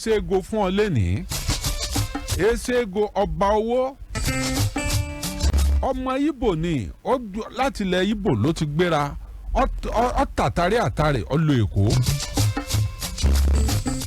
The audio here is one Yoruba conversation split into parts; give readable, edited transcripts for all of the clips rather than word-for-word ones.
Ṣégo fún ọ lẹ́nìí, Èṣègo ọba owó, ọmọ Ìgbò ni láti ilẹ̀ Ìgbò ló ti gbéra, ọ tàtàrí àtàrí ọlọ Èkó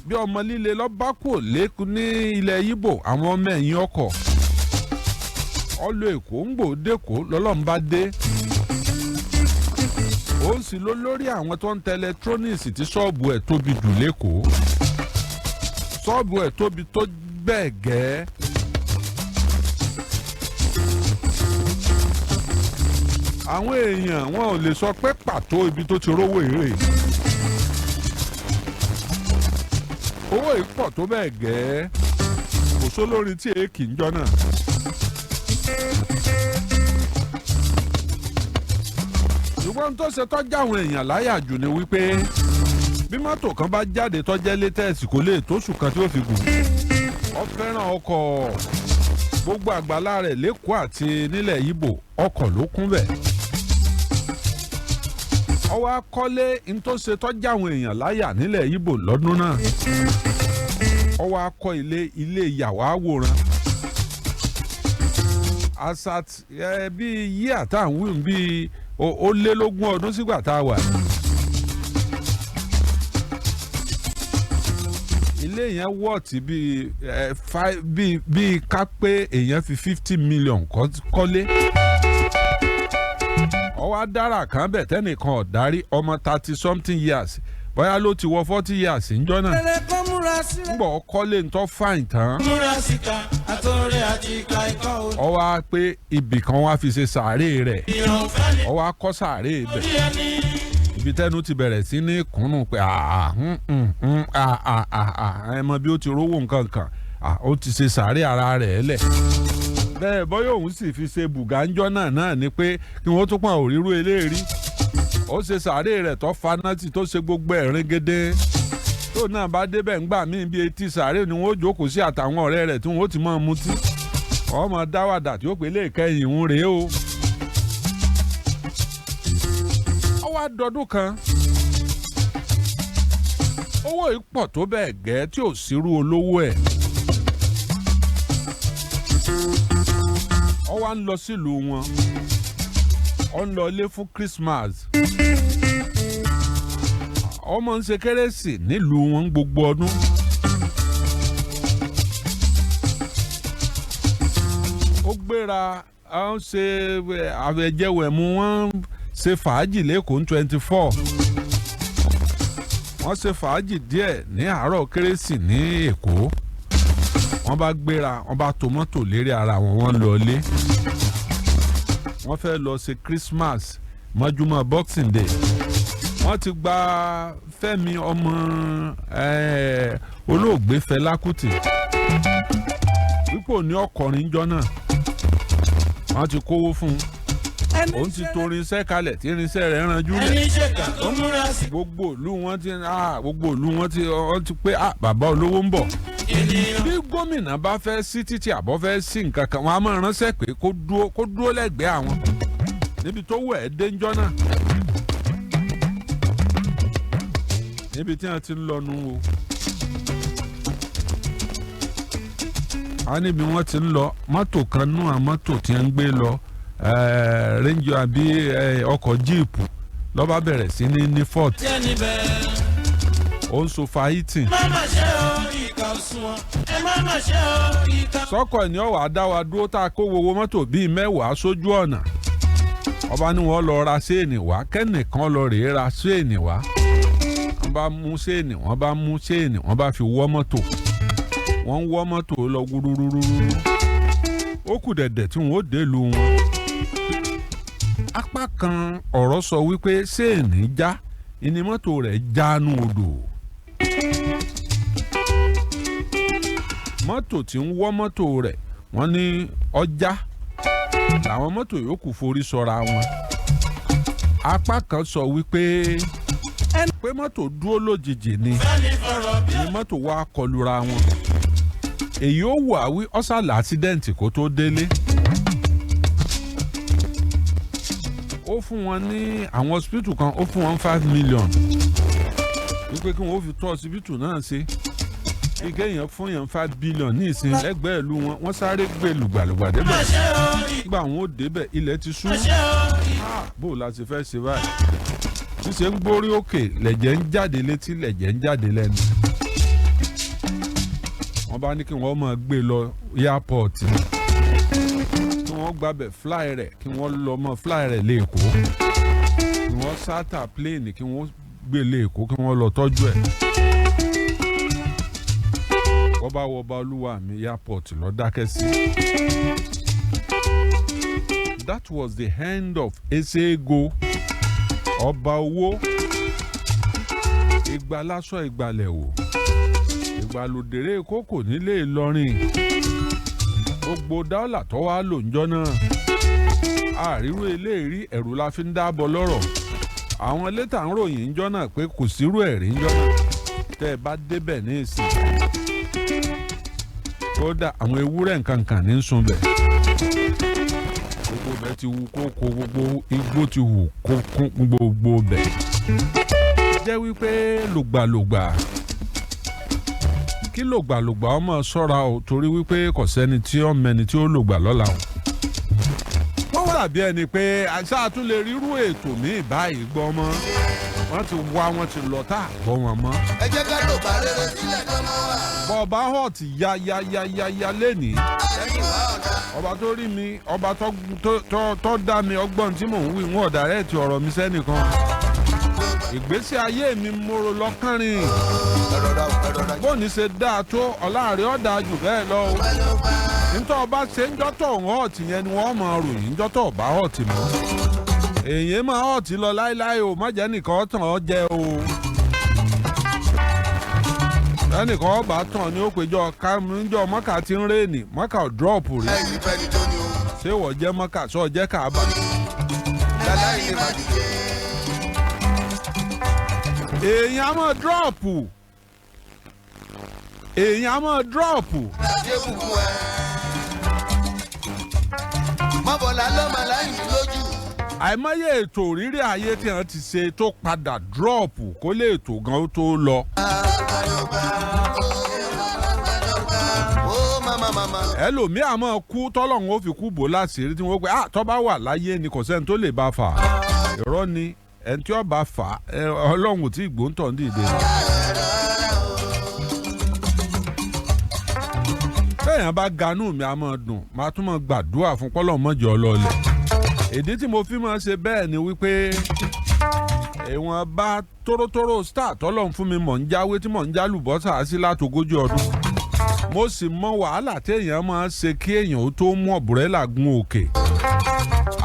bí ọmọ líle lọ́ba kò lẹ́kùn ní ilẹ̀ Ìgbò. Àwọn ọmọ ẹ̀yìn ọkọ̀ ọlọ Èkó ń gbò dẹ́kọ̀ lọ́lọ́run bá dé, ó sì ló lórí àwọn tó ń tẹ electronics tí ṣọ́ọ̀bù ẹ̀ tóbi jù lẹ́kọ̀ọ́. Ṣọ́ọ̀bù ẹ̀ tóbi tó bẹ́ẹ̀ gẹ́. Àwọn èèyàn wọn ò lè sọ pé pàtó ibi tó ti rówó èrè owó yìí pọ̀ tó bẹ́ẹ̀ gẹ́. Kò sólórin tí èèkì ń jọ náà. Ṣùgbọ́n tó ṣe tọ́jú àwọn èèyàn láyà jù ni wípé bí mọ́tò kan bá jáde tó jẹ́ latest, kò lè tóṣù kan tí ó fi gùn. Ó fẹ́ràn ọkọ̀. Gbogbo àgbàlá rẹ̀ lẹ́kọ̀ọ́ àti nílẹ̀ Ìgbò, ọkọ̀ ló kún bẹ̀. Ó wá kọ́lé n tó ṣe tọ́jú àwọn èèyàn láyà nílẹ̀ Ìgbò lọ́dún náà. Ó wá kọ́ ilé, ilé ìyàwó àwòrán asat ẹ bíi yí àtàwọn bíi ó lé lógún ọdún sígbà tá a wà. Ilé yẹn wọ́ọ̀tì bíi ẹ five bíi ká pé èèyàn fi 50 million kọ́lé. Ọwọ́ adára kan bẹ̀ tẹ́nìkan ọ̀dárí, ọmọ 30 something years, bóyá ló ti wọ 40 years ńjọ́ náà. Rere kó múra sílẹ̀. Ńgbọ̀ kọ́lé ńtọ́ fine tán. Múra síta àtọ̀rẹ́ àti ìka ikọ̀ o. Ó wá pé ibì kan wá fi ṣe sàárè rẹ̀. Ìrànfẹ́ ni Ó wá kọ́ sàárè ibẹ̀ orí ẹni. ibi tẹ́nu ti bẹ̀rẹ̀ sí ní kùnú pé àà àà àà, ẹ mọ bí ó ti rówó nǹkan kan, ó ti ṣe sàárè ara rẹ̀ lẹ̀ bẹ́ẹ̀. Bọ́yọ̀ òun sì fi ṣe bùgánjọ́ náà ni pé kí wọ́n tún pọ̀n òrírú eléèrí. Ó ṣe sàárè rẹ̀ tó fanátì, tó ṣe gbogbo ẹ̀rín gédé tó náà bá débẹ̀ ńgbà míì, bí etí sàárè ni wọ́n ó jókòó sí àtàwọn ọ̀rẹ́ rẹ̀ tí wọ́n ó ti máa mutí, ọmọ dáwàdà tí ó pè lè kẹ́yìn ń rèé o. Ó wá dọdún kan, owó yìí pọ̀ tó bẹ́ẹ̀ gẹ́ tí ò sírú olówó ẹ̀. Ó wá ń lọ sílùú wọn, ó ń lọ ilé fún Christmas. Ọmọ ń ṣe kérésì nílùú wọn gbogbo ọdún. Ó gbéra, ó ń ṣe àwẹ̀jẹwẹ̀mu, wọ́n ṣe fàájì lẹ́kọ̀ọ́ 24. Wọ́n ṣe fàájì díẹ̀ ní àárọ̀ kérésì ní Èkó. Wọ́n bá gbéra, wọ́n bá tò mọ́tò lérí ara wọn, wọ́n lọ ilé. Wọ́n fẹ́ lọ ṣe Christmas mọ́júmọ́ Boxing Day. Wọ́n ti gba Fẹ́mi ọmọ olóògbé Fẹlá Kútì wípé òní ọkọrin jọ náà. Wọ́n ti kówó fún un, òun ti to irinṣẹ́ kalẹ̀ tí irinṣẹ́ rẹ̀ ranjú rẹ̀. Ẹni ṣèkà tó múra sí. Gbogbo ìlú wọn ti wọ́n ti pé, "Ah, bàbá olówó ń bọ̀." Ènìyàn. Bí gómìnà bá fẹ́ sí títí àbọ̀ fẹ́ sí nǹkan kan, wọn a máa ránṣẹ́ pé kó dúró lẹ́gbẹ̀ẹ́ àwọn níbi tó wẹ̀ ẹ́ déńjọ́ náà, níbi tí wọ́n ti ń lọnu o. A níbi wọ́n ti ń lọ, mọ́tò kan nú àwọn mọ́tò tí wọ́n ń gbé lọ, Range àbí ọkọ̀ jíìpù ló bá bẹ̀rẹ̀ sí ní fault. Jẹ́ níbẹ̀. Ó ń so fahiting. Má má ṣe o, ìkà òṣùwọ̀n. Ẹ má má ṣe o, ìkà. Sọ́kọ̀ ni ọ̀wà dá wa dúró tá a kó gbogbo mọ́tò bíi 10 sójú ọ̀nà. Ọba ní wọ́n lọ ra séènì wá, kẹ́nìkan lọ rèé ra séènì wá. Wọ́n bá mú séènì, wọ́n bá mú séènì, wọ́n bá fi wọ́ mọ́tò. Wọ́n ń wọ́ mọ́tò lọ gbúrúrúrú. Ó kù dẹ̀dẹ̀ tí wọ́n ó dé lu wọn. Apá kan ọ̀rọ̀ sọ wípé séènì já ìní mọ́tò rẹ̀ jánu odò. Mọ́tò tí ń wọ́ mọ́tò rẹ̀, wọ́n ní ọjà làwọn mọ́tò yòókù forí sọra wọn. Apá kan sọ wípé pé mọ́tò dúró lójijì ni Fẹ́ni fọ̀rọ̀ bí. ni mọ́tò wa kọlura wọn. Èyí ó wà wí ọ́sàlà accident kó tó délé. Ó fún wọn ní àwọn hospital kan, ó fún wọn 5 million wípé kí wọn ó fi tó hospital náà ṣe. Bí kéèyàn fún yàn 5 billion ní ìsìn lẹ́gbẹ̀ẹ́ ìlú wọn, wọ́n sáré gbé lùgbàlùgbà débẹ̀. Má ṣe o. Nígbà wọn ò débẹ̀, ilẹ̀ ti ṣú. Má ṣe o. Bó o la ṣe fẹ́ ṣe báyìí? Ṣíṣe ń gbórí òkè, lẹ̀jẹ̀ ń jáde létí, lẹ̀jẹ̀ ń jáde lẹ́nu. Wọ́n bá ní kí wọ́n máa gbé lọ airport, kí wọ́n gbàbẹ̀ fly rẹ̀, kí wọ́n lọ mọ́ fly rẹ̀ lẹ́kọ̀ọ́, kí wọ́n charter plane, kí wọ́n gbé lẹ́kọ̀ọ́, kí wọ́n lọ tọ́jú ẹ̀. Wọ́n bá wọ ọba olúwa mi, airport lọ dákẹ́ sí. That was the end of Ezego, ọba owó. Ìgbà lásọ ìgbàlẹ̀ wò, ìgbàlódéré kókò nílé Ìlọrin. Gbogbo dáwọ́là tó wá lò ńjọ́ náà, àrírú eléèrí, ẹ̀rù la fi ń dábọ̀ lọ́rọ̀. Àwọn létà ń ròyìn ńjọ́ náà pé kò sírú ẹ̀rí ńjọ́ náà. Tẹ́ ẹ bá débẹ̀ ní ìsìn, kódà àwọn ewúrẹ́ nǹkan kan ní sun bẹ̀. Gbogbo bẹ̀ ti wu kókó, gbogbo igbó ti wù kókó, gbogbo bẹ̀ jẹ́ wípé lògbàlògbà. Kí lògbàlògbà ọmọ ṣọ́ra o, torí wípé kò sẹ́ni tí ó mẹni tí ó lògbà lọ́la o. Wọ́n dàbí ẹni pé àṣà tún lè rírú ètò míì báyìí gbọ́ mọ́. Wọ́n ti wá, wọ́n ti lọ, tá a gbọ́ wọn mọ́. Ẹ jẹ́ ká lò bá rere sílẹ̀ tọmọ wa. Bọ́ọ̀bá hot ya ya ya ya ya lẹ́nìí, Lẹ́yìn wá ọ̀la. ọba tó rí mi, ọba tó dá mi, ọgbọ́n tí mò ń wí, wọn ọ̀dà ti ọ̀rọ̀ mi sẹ́nìkan. Ìgbésí ayé mi mòrò lọ́kànrin. Ẹ rọra o, ẹ rọra. Bóni ṣe dáa tó, ọ̀làárẹ̀ ọ̀dà jù bẹ́ẹ̀ lọ o. Nítorí ọba ṣe ń jọ́tọ̀ òun hot yẹn ni wọ́n máa ròyìn jọ́tọ̀ ọba hot mọ́. Èyí máa hot lọ láéláé o. Má jẹ́ nìkan tàn ọ́ jẹ o. Ẹnìkan ọba tàn ní ó péjọ kámúnjọ mọ́kà tí ń rèèní, mọ́kà ò drop rí. Ẹ̀yìn fẹ́ni tó ní o. Ṣé wọ́n jẹ́ mọ́kà sọ jẹ́ káàbà? Láláì lè má dìde. Èèyàn á máa drop, èèyàn á máa drop. Ṣé kúkú ẹ? Mọ́bọ̀lá lọ́mọ láyìn lójú. Àìmọye ètò òrírí ayé tí wọ́n ti ṣe tó padà drop kó lè ètò gan ó tó lọ. Ó mama mama. Ẹlòmíì àmọ́ kú tọ́lọ́run ó fi kú bò láṣìírí, tí wọ́n pẹ́ ah, tọ́ bá wà láyé ni kò sẹ́ni tó lè bá fà á. Irọ́ ni. Ẹni tí ó bá fà á, Ọlọ́run ò tí ì gbóǹtọ̀ ń dìde. Bẹ́ẹ̀yàn bá ganú mi, a máa dùn, máa tún máa gbàdúrà fún kọ́lọ́ mọ́jọ́ ọlọ́ọ̀lẹ̀. Èdè tí mo fi máa ṣe bẹ́ẹ̀ ni wípé ìwọ̀n bá tórótóró star tọ́lọ́run fún mi, mọ̀ ń jáwé tí mọ̀ ń jálùbọ́sà sí látogójì ọdún. Mo sì mọ wàhálà téèyàn máa ń ṣe kí èèyàn ó tó mú umbrella gun òkè.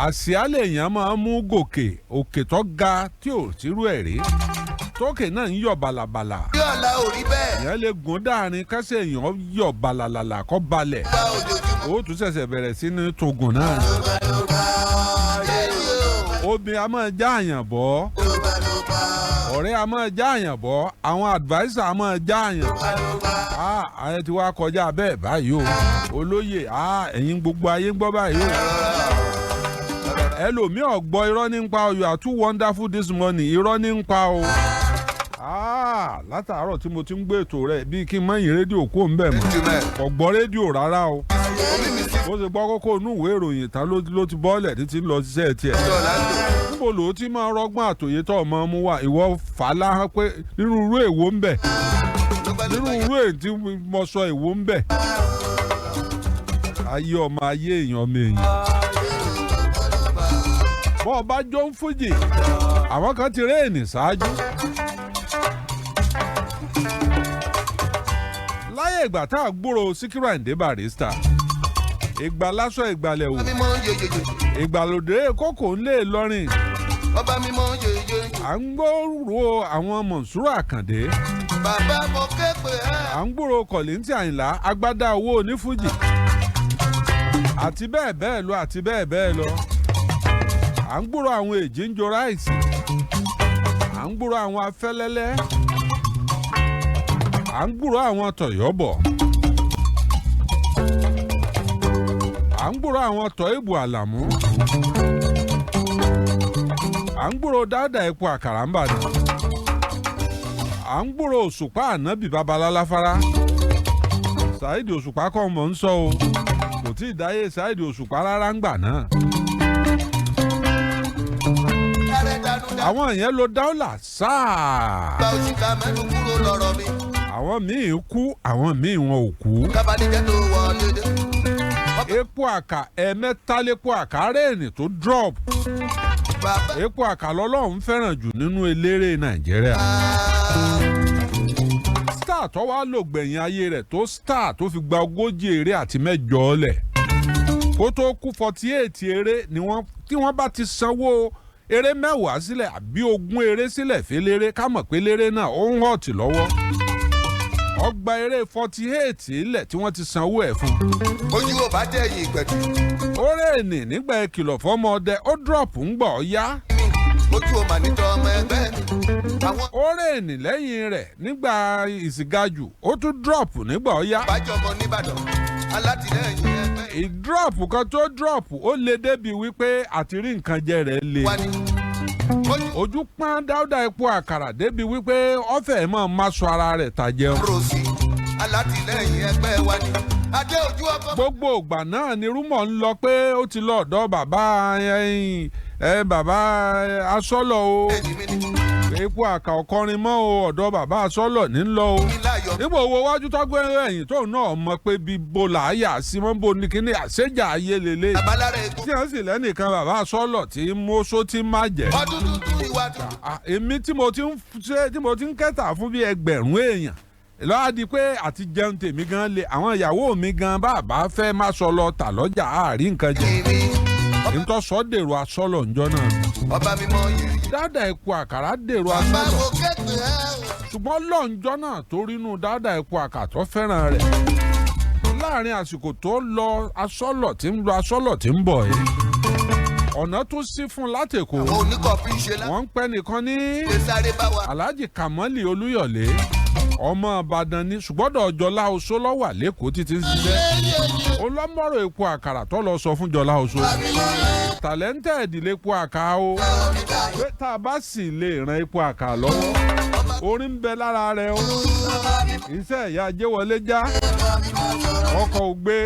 Àsíá lèèyàn máa ń mú gòkè, òkè tó ga tí ò sírú ẹ̀ rí, tókè náà ń yọ̀ bàlàbàlà. Bí ọ̀la ò rí bẹ́ẹ̀. Èèyàn lè gùn dáàrin kásẹ̀, èèyàn yọ̀ bàlàlàlà kọ́ balẹ̀. Bá ojoojúmọ́. Ó tún ṣẹ̀ṣẹ̀ bẹ̀rẹ̀ sí ní togun náà. Obìnrin a máa já àyàn bọ́, ọ̀rẹ́ a máa já àyàn bọ́, àwọn adviser a máa já àyàn. Ah, ààrẹ ti wá kọjá bẹ́ẹ̀ báyìí o, olóyè. Ah, ẹ̀yin gbogbo ayé ń gbọ́ báyìí o. Ẹlòmíì ọ̀gbọ́, irọ́ ní ń pa o. "You are too wonderful this morning." Irọ́ ní ń pa o. Ah, látàárọ̀ tí mo ti ń gbé ètò rẹ̀, bíi kí n mọ̀yìn rédíò kó ń bẹ̀ mọ́, kò gbọ́ rédíò rárá o. Bó ṣe gbọ́ kókó inú ìwé ìròyìn tán ló ti bọ́ọ̀lẹ̀ títí ń lọ ṣiṣẹ́ tiẹ̀. Níbo ló ti máa rọ́gbọ́n àtòyé tó ọmọ mú wá? Ìwọ fà á láhán pé nínú irú èwo ń bẹ̀, nínú irú èyí tí mo sọ, èwo ń bẹ̀? Ayé ọmọ ayé, èèyàn ọmọ èèyàn. Bọ́ ọba jó ń fújì, àwọn kan ti réènì ṣáájú. Láyé ìgbà tá a gbúrò Síkírù Àyìndé Barrister, ìgbà lásọ ìgbàlẹ̀ wò, Ọba mímọ́ yeyeye. ìgbàlódé kókò ńlẹ̀ Ìlọrin. Ọba mímọ́ yeyeye. À ń gbòòrò àwọn Mọ̀nsúrù Àkàndé. Bàbá mo ké pè ẹ́. À ń gbòòrò Kọ̀lìntì Àyìnlá, agbádá owó onífújì, àti bẹ́ẹ̀ bẹ́ẹ̀ lọ, àti bẹ́ẹ̀ bẹ́ẹ̀ lọ. À ń gbòòrò àwọn èjì ń jo ráìsì, à ń gbòòrò àwọn afẹ́lẹ́lẹ́, à ń gbòòrò àwọn tọ̀yọ́bọ̀, à ń gbòòrò àwọn tọ̀ ìbò àlàmú, à ń gbòòrò dáadáa epo àkàrà ń bàdàn, à ń gbòòrò òṣùpá ànábì babaláláfárá. Saheed Òṣùpá kọ́ mọ̀ ń sọ o, kò tí ì dáyé Saheed Òṣùpá rárá ń gbà náà. Kárẹ́ dànù dànù. Àwọn yẹn lo dáúlà sáà. Gba òṣìkà mẹ́nu kúrò lọ́rọ̀ mi. Àwọn míì kú, àwọn míì wọn ò kú. Kábàdíjẹ́ tó wọlé dé. Epo àkà, ẹ̀ẹ̀mẹ́ta lépo àkà rẹ́ẹ̀nì tó drop. Bàbá Epo àkà lọ́lọ́run fẹ́ràn jù nínú eléré Nàìjíríà. Star tó wá lò gbẹ̀yìn ayé rẹ̀ tó star tó fi gba 48 eré lẹ̀ kó tó kú, 48 eré ni wọ́n tí wọ́n bá ti sanwó eré 10 sílẹ̀ àbí 20 eré sílẹ̀ fẹ́lẹ́rẹ́, ká mọ̀ pé léré náà ó ń hot lọ́wọ́. Ọgbà eré 48 ilẹ̀ tí wọ́n ti sanwó ẹ̀ fún. Ojú ò bá jẹ́ ẹ̀yìn ìgbẹ̀dù. Ó rèèní nígbà ìkìlọ̀ fọ́mọ ọdẹ, ó drop ń gbọ̀ ọ́ yá. Ojú ò mà ní tọ́ ọmọ ẹgbẹ́ mi. Àwọn Ó rèèní lẹ́yìn rẹ̀ nígbà ìsìgájù, ó tún drop nígbà ọ́ yá. bájọmọ nìbàdàn alátìlẹ́yìn ẹgbẹ́ Ìdrop kan tó drop, ó lè débi wípé àti rí nǹkan jẹ rẹ̀ le. wa ni. Ojú Ojú pọ́n Dáúdà epo àkàrà débi wípé ọ̀fẹ́ mọ̀ máa sọ ara rẹ̀ tà jẹun. Rosi alátìlẹ́yìn ẹgbẹ́ wa ni. Adé ojú ọkọ. Gbogbo ìgbà náà ni rumour ń lọ pé ó ti lọ ọ̀dọ̀ bàbá ẹ bàbá asọ́lọ̀ o. Èyí mi ni. Epo àkà ọ̀kọrin mọ́ o, ọ̀dọ̀ bàbá asọ́lọ̀ ní lọ o. Mi láyọ̀. Nígbà owó wájú tọ́gbẹ́ ẹ̀yìn tóun náà mọ̀ pé bí bo làáyà sí mọ́ bo ní kíní àṣejà ayé lélẹ̀. Babalára egun. Tí wọ́n sì lẹ́nìkan bàbá asọ́lọ̀ tí mú só tí má jẹ́. Ọdún tuntun ìwà tuntun. Ah, èmi tí mo ti ń ṣe tí mo ti ń kẹta fún bí ẹgbẹ̀rún èèyàn lọ́wọ́ di pé àti jẹun tèmi gan le, àwọn ìyàwó mi gan bàbá fẹ́ má sọ lọ tà lọ́jà àárín nǹkan jẹ. Èmi Ntọ́ sọ dèrò asọ́lọ̀ ńjọ́ náà. Ọba mímọ́ yìí. Dáadáa epo àkàrà dèrò Bàbá asọ́lọ̀. mo képe ẹ́ o. Ṣùgbọ́n lọ́njọ́ náà tó rínú dáadáa epo àkà tó fẹ́ràn rẹ̀ láàrin àsìkò tó lọ asọ́lọ̀ tí ń lọ asọ́lọ̀ tí ń bọ̀ yìí, ọ̀nà tó sí fún látẹ̀kọ́. Àwọn oníkọ̀ọ́fì ṣe lá. Wọ́n ń pẹ́ nìkan ní Lè sáré bá wa. Alhaji Kamali Olúyọ̀lé, ọmọ Ìbàdàn ní, ṣùgbọ́dọ̀ Jọlá Oṣó lọ́wà lẹ́kọ̀ọ́ títí ń ṣiṣẹ́. Olọ́mọ̀rọ̀ epo àkàrà tó lọ sọ fún Jọlá Oṣó, talented lépo àkà o, pé tá a bá sì lè ran epo àkà lọ́wọ́, orin ń bẹ lára rẹ o, iṣẹ́ ìyá ajéwọlé já ọkọ̀ ògbé.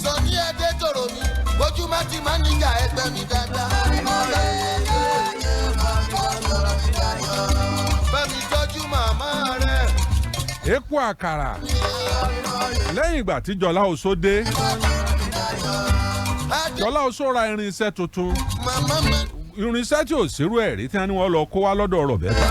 Sọ ní ẹdẹ tòrò mi, ojú má ti má níjà ẹgbẹ́ mi dáadáa. Bẹ́ẹ̀ni tọ́jú màmá rẹ̀. Epo àkàrà, lẹ́yìn ìgbà tí Jọlá Oṣó dé, Adé Jọlá Oṣó ra irinṣẹ́ tuntun, màmá mi. irinṣẹ́ tí ò sírú ẹ̀rí tí wọ́n ní wọ́n lọ kó wá lọ́dọ̀ Rọ̀bẹ́tà.